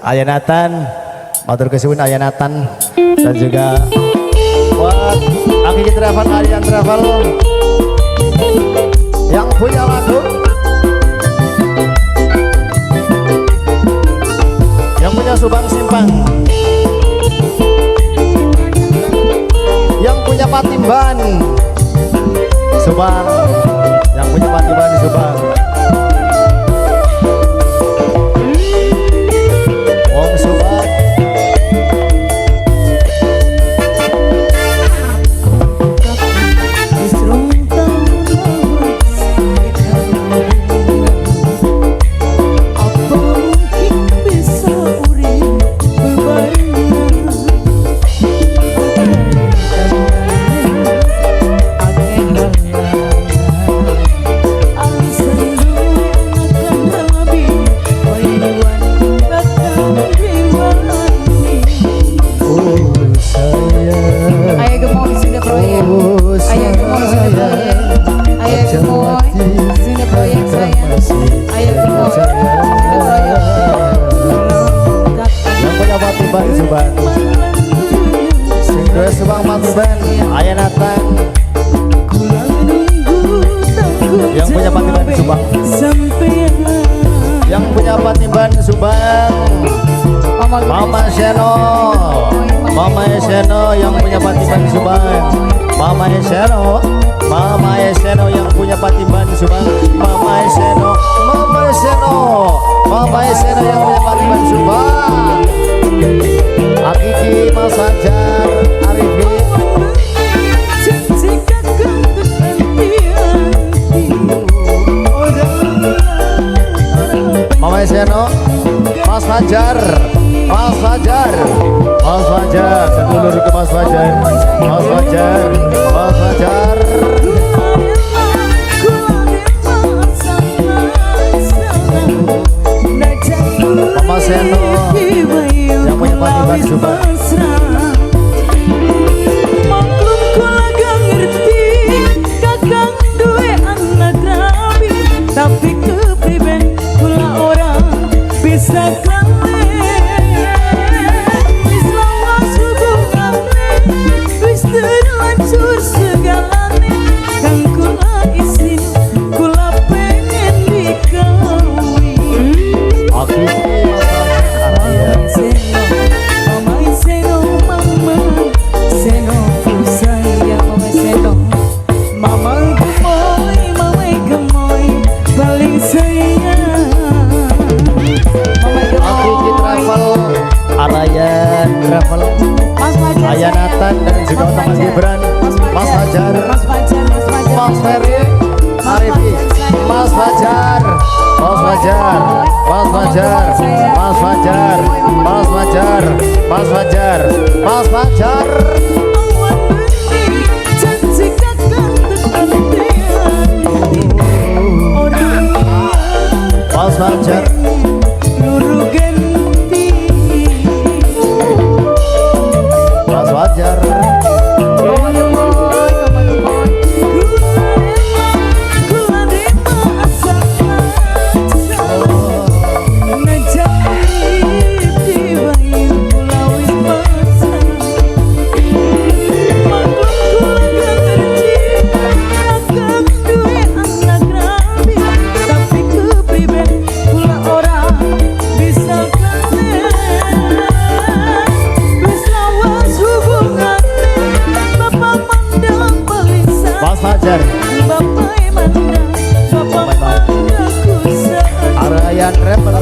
Ayanatan, matur kesuwun Ayanatan, dan juga buat Akiki Travel, Aryan Travel yang punya lagu, yang punya Subang Simpang, yang punya Patimban Subang, yang punya Patimban di Subang. Wong Subang. Apa mungkin bisa urip bebarengan? Oh sayang, Ayo gemoy sudah proyek. oh Ayo gemoy sudah proyek. Ayo gemoy sudah proyek sayang. Ayo gemoy sudah proyek. Yang punya Patimban di Subang, sing duwe Subang Patimban, Ayanatan, yang punya Patimban di Subang, yang punya Patimban Subang, Mama Mama Seno, Mama Seno yang punya Patimban Subang, Mama Seno, Mama Seno yang punya Patimban Subang, Mama Seno, Mama Seno, Mama Seno yang punya Patimban Subang. Akiki, Mas Fajar, Arifin, Mama Seno, Mas Fajar, Mas Fajar, Mas Fajar, sedulur ke Mas Fajar, Mas Fajar, Mas Fajar. Mama Seno yang punya Patimban Subang. Maklum kula gak ngerti kakang duwe anak rabi, tapi kepriben kula ora bisa klalen. Wis lawas hubungane, wis terlanjur segalane, kang kula isin kula pengen dikawin. Akiki, Mas Fajar, Mama Seno, Mama Seno, ku sayang Mama Seno. Mama gemoy, Mama gemoy, paling sayang. Mama Akiki gemoy. Travel, Arayan Travel, Mas Fajar Ayanatan sayang. dan juga Mas Mas Fajar. Gibran, Mas Fajar, Mas Fajar, Mas Fajar, Mas Ferry, Arifi, Mas Fajar, Mas Fajar, Mas Fajar, Mas Fajar, Mas Fajar, Mas Fajar, Mas Fajar. Awan bening, janji kakang tekan hati. Ora Mas Fajar, luru genti. Mas Fajar, Mama gemoy, Mama gemoy. Kula rela asal ngajak urip diwayu kula wis pasrah. Maklum kula gak ngerti kakang duwe anak rabi, tapi kepriben kula ora bisa klalen. Wis lawas hubungane, bapak mandang paling sayang. Mas Fajar, Bapak mandang, bapak mandang ku sayang. Arayan Travel,